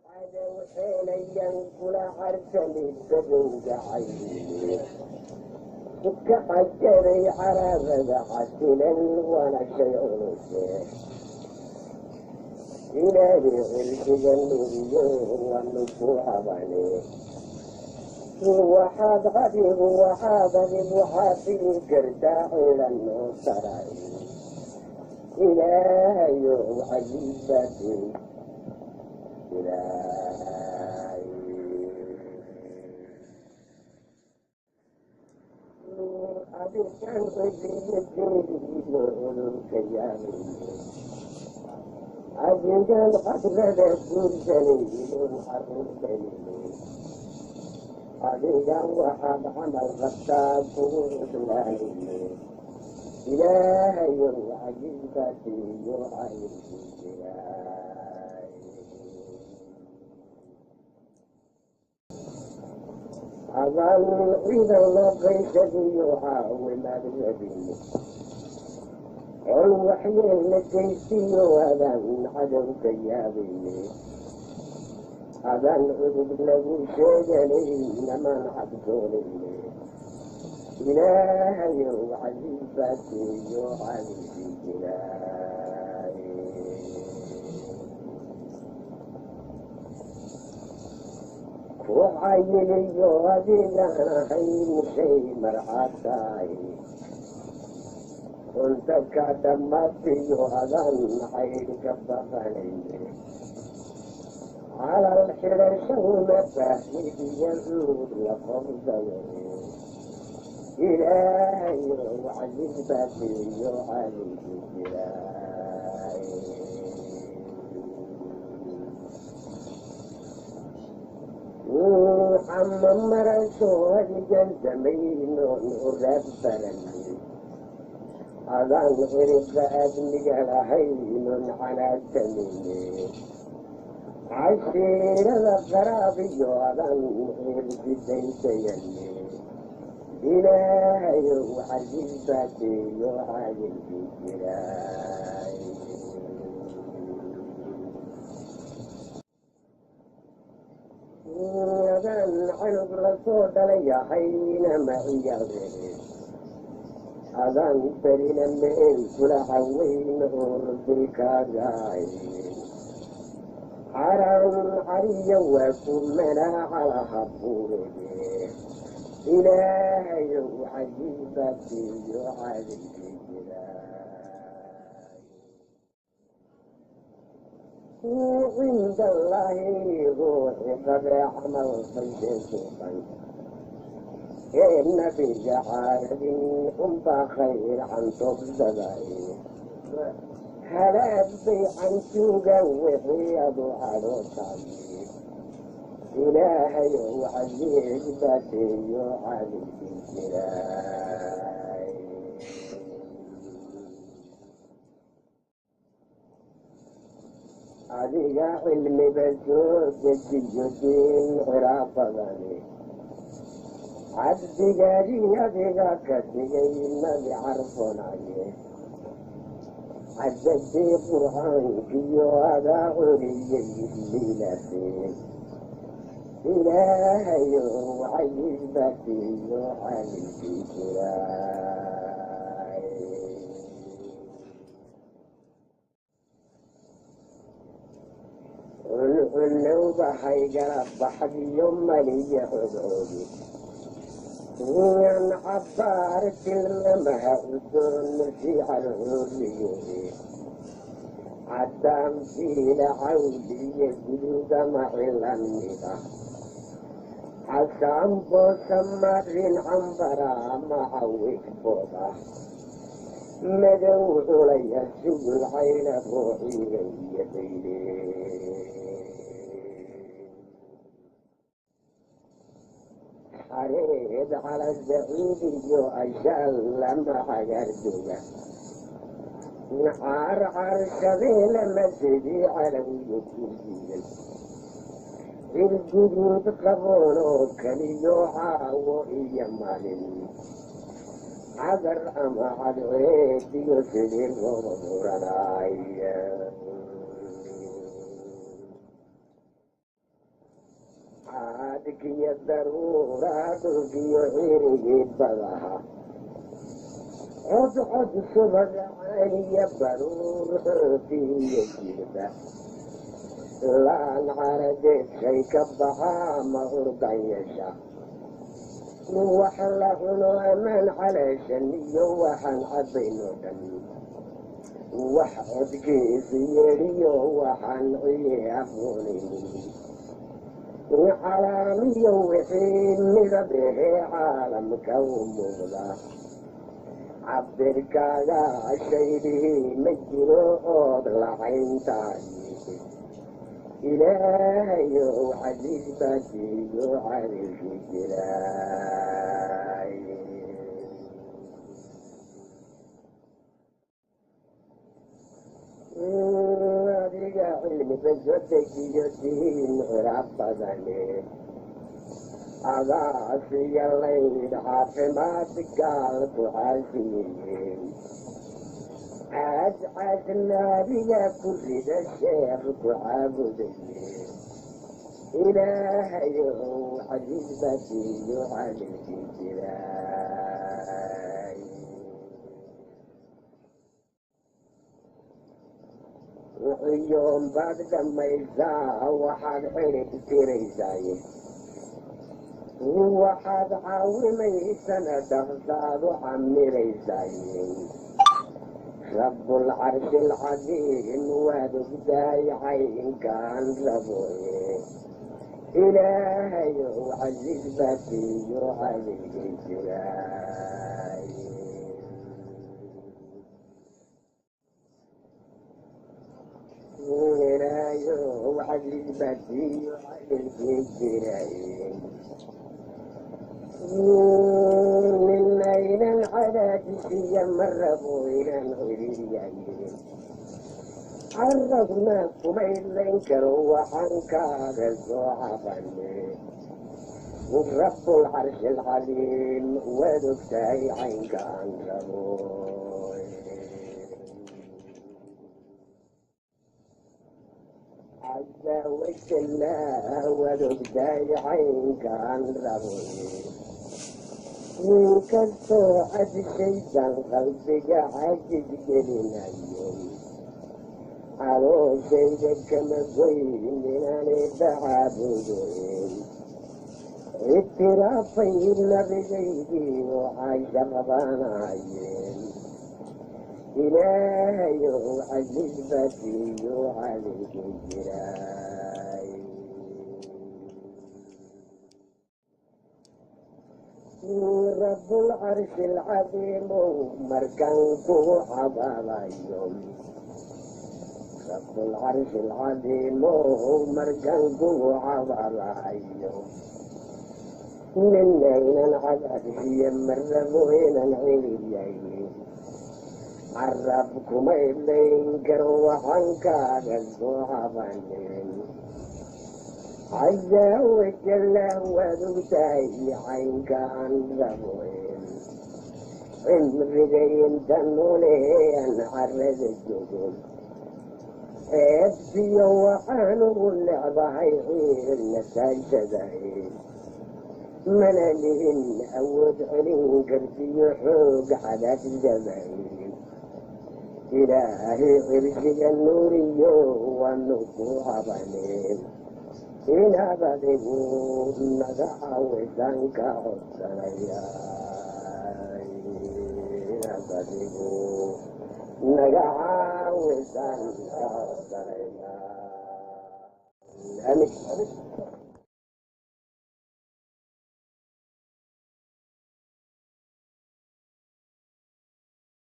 Cadow kula carsamay badowga cayni ka cajaray caraabada casilan waana shay culuse. Ilaahi cirdiga nuuriyo waanu ku cabane. Waxaad adigu waxaad adigu xaafidi kartaa ciidan noo saray. Ilaahayow cajiib baatay ilaahay. Adigan cidiyo jeediyo cudurka yaabayne, adigan qadrada guursanaynon caruurtanine, adigan waxaad camal qabtaa kugu cuslaanayne. Ilaahayow cajiib baatiyo caylkii jiray. Adaan ciidan loo qaysadiyo caawimaad rabin, col waxyeel la geysiyo adaan cadowka yaabayne, adaan cudub lagu sheeganayn amaan cabsoonayne. Ilaahayow casiis baatiyo caylkii jiray. Ku cayiliyo adigaan ahayn shay marxaataay, cunta ka dhammaatiyo adaan caydh ka baqanayne, calal xidhashahuma baahnid iyo cuud la qobsado. Ilaahayow casiis baatiyo caylkii jiray. Cama marasho adigan samaynoon uraad baranay, adaan ciribka aadmiga lahaynon canaadsamayne, cashiirada qaraabiyo adaan cirbidaysayane. Ilaahayow casiis baatiyo caadilkii jiray. Adaan canug lasoo dhalay ahayna maciyadeed, adaan berina meel kula caweyn urbilkaagaay caran cariya waa ku manaaca laha buurede. Ilaahayow casiis baatiyo caadilkii jiray. Cinda allaahi ruuxi qabee camal falshee suuqan ee nabiga caaradin unbaa khayr cantobsaday. Halaag bay cantuuga wixii adu cadhootay. Ilaahayow casiis baatiyo caadilkii jiray. Adiga cilmiba soo dejiyo diin ciraaqadani, cabdigaadii adiga ka dhigay nabi carfonaye, cadadii qur'aankiyo adaa curiyey liilaafe. Ilaahayow casiis baatiyo caadilkii jiray. Culculowbahay gala baxdiyo maliya codcoodi yan cabbaar tilmaamaha udoon fiican cuuriyoodi, caddaan fiila cawliyo guduuda macilamida, casaan boosa marin cambara macawig booda, madow culaya sugul cayna ruuxiga iyo bayle, xareed cala zaciid iyo ashaal lama cagaardoga, carcar shabeele masjidi calawiyo kurdiidan, cirguduud qaboon oo keliyo caawo iyo maalin, cadar ama cadceed iyo sidii rooba buranay. Caadkiyo daruuraa dhulkiyo cirigii badaha, codcod subaga caaniya baruur xoofiyo jirba, laan caradeed shay ka baxaa ma curdan yeesha. Wax la cuno amaan caleeshan iyo waxaan cabaynoo dhan, wax codkiisu yeedhiyo waxaan ciye aqoonaynin, calaamiyo wixii midab ahee caalamka u muuqda, cabirkaaga shaydihii ma jiro ood lacayntahay. Ilaahayow casiis baatiyo cadilki jiray. Adiga cilmiba soo dejiyo diin ciraab badane, adaasiya laydh caafimaad gaal ku caasiyeen, caad caadna adiga ku rida sheekh ku caabudaye. Ilaahayow casiis baatiyo cadilki jiray. Wuxuyoon baad dhammaysaa, waxaad xidhib tiraysaay, waxaad caawimaysana dhaqsaad u camiraysaay. Rabbulcarshi alcadiim waad ogtahay caynkaan raboye. Ilaahayow casiis baatiyo cadilki jiray. Ilaahayow casiis baatiyo cadilkii jiray. Ninaynan cadaadisiya ma rabo inaan ciriiryaye, carabna kuma idlayn karo waxaan kaaga soo cabane. Rabbulcarshi alcadiim waad ogtahay caynkaan rabo. Caza wajalla waad ogtahay caynkaan rabo. Ninkastoo cad shaydan qalbiga cajis gelinayo, calooshayda kama goyn inaanay bacaabudoyn. Itiraafay nabigaygii oo caasha qabanayeen. Ilaahayow casiis baatiyo cadilki jiray. Rabbulcarshi alcadiimow markaan kugu cabaadayo, rabbulcarshi alcadiimow markaan kugu cabaadayo, ninaynan cadaadsiya marrabo inaan celiyay, carab kuma idlayn karo waxaan kaaga soo cabanen. Caza wajalla waad ogtahay caynkaan raboen. Cimrigay inta noolean carada jogo, ceebtiyo waxaan ugu necbahay ciilna taajadahay, mana lihin awood celin kartiyo xoog cadaadjabay. Ilaahay cirshiga nuuriyo waanu ku cabaneen, inaad adigu naga caawisaan ka codsanaya, inaad adigu naga caawisaan ka codsanaya. Amin.